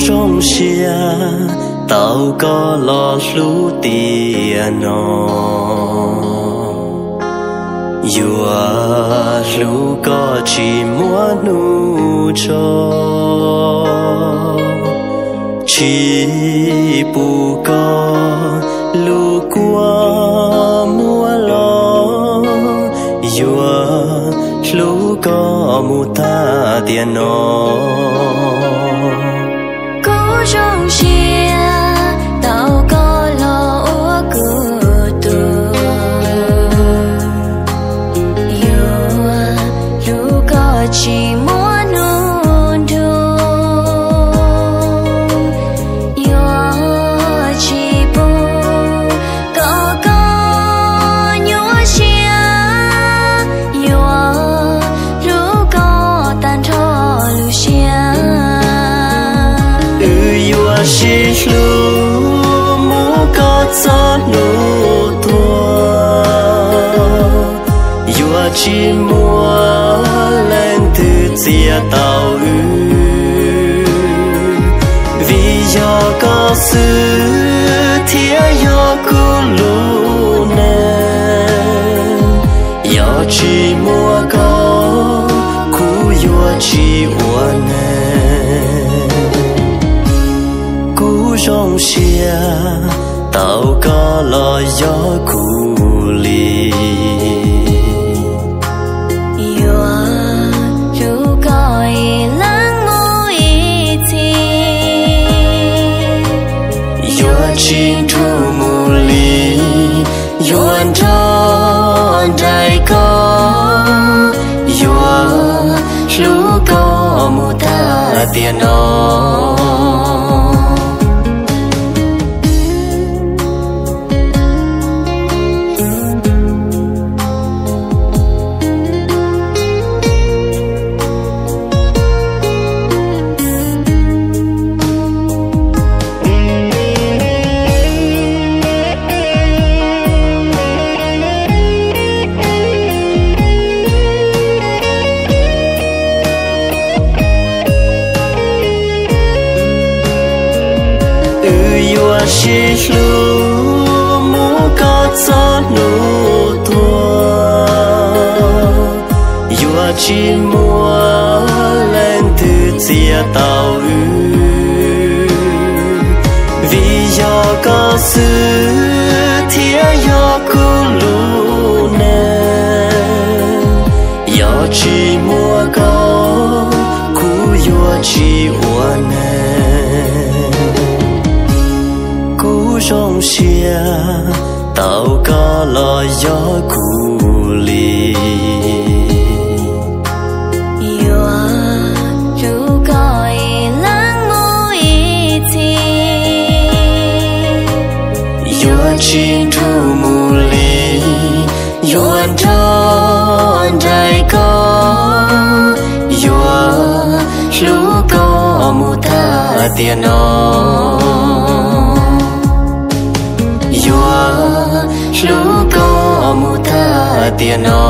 Zoo siab tau koj los hlub tiam no, yuav hlub koj tsis muaj hnub tso, tsis pub koj lub kua muab los, yuav hlub koj mus tag tiam no. Kuv zoo siab tau koj los ua kuv tug, yuav hlub koj tsis muaj hnub nrug, yuav tsis pub kom koj nyuaj siab, yuav hlub koj tag nrho lub siab. Wb yuav sib hlub mus kom txog hnub tuag, yuav tsis muaj leej twg txiav tau wb, vim yog koj xwb thiaj yog kuv lub neej. Yog tsis muaj koj, kuv yuav tsis ua neeg. Kuv zoo siab tau koj los yog kuv li, yuav hlub koj ib leeg mus ib txhis, yuav tsis nrug mus li, yuav nrog nraim koj, yuav hlub koj mus tag tiam no. Wb yuav sib hlub mus kom txog hnub tuag, yuav tsis muaj leej twg txiav tau wb, vim yog koj xwb thiaj yog kuv lub neej. Yog tsis muaj koj, kuv yuav tsis ua neeg. Kuv zoo siab tau koj los yog kuv li, yuav hlub koj ib leeg mus ib txhis, yuav tsis nrug mus li, yuav nrog nraim koj, yuav hlub koj mus tag tiam no, yuav hlub koj mus tag tiam no.